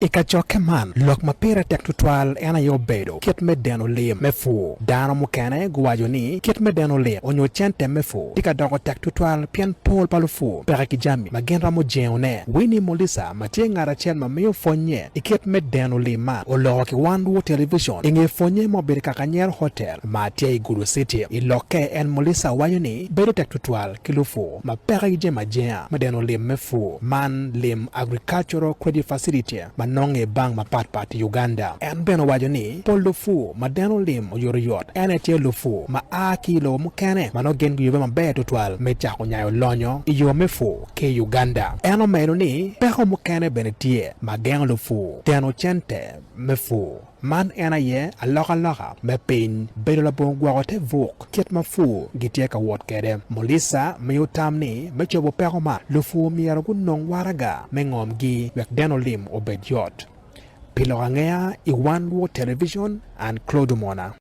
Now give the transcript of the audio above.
I kacokke man, lok ma pire tek tutwal en aye obedo kit me deno lim me pur. Dano mukene guwaco ni kit me deno lim onyo cente me pur tye ka doko tek tutwal pien pol pa lupur peke ki jami ma gin romo jengone. Winnie Mulisa ma tye ngat acel ma miyo pwonnye i kit me deno lim man oloko ki One Luo Television i nge pwonnye ma obedo i Kakanyero Hotel ma tye i Gulu City. I lokke en Mulisa owaco ni bedo tek tutwal ki lupur ma peke ki jami ajenga me deno lim me pur man lim Agricultural Credit Facility ma nonge i bank mapat pat i Uganda. En bene owaco ni pol lupur ma deno lim oyotoyot en aye tye lupur ma a ki i lobo mukene ma nongo gin guyubbe maber tutwal me cako nyayo lonyo i yo me pur ki i Uganda. En omedo ni peko mukene bene tye ma gengo lupur deno cente me pur. Man en aye alokaloka me piny bedo labongo gwoko te buk kit ma pur gitye ka wot kwede. Mulisa miyo tam ni me cobo peko man, lupur myero gunong waraga me ngomgi wek deno lim obed yot. Pi lok angeya i One Luo Television, an Claude Omona.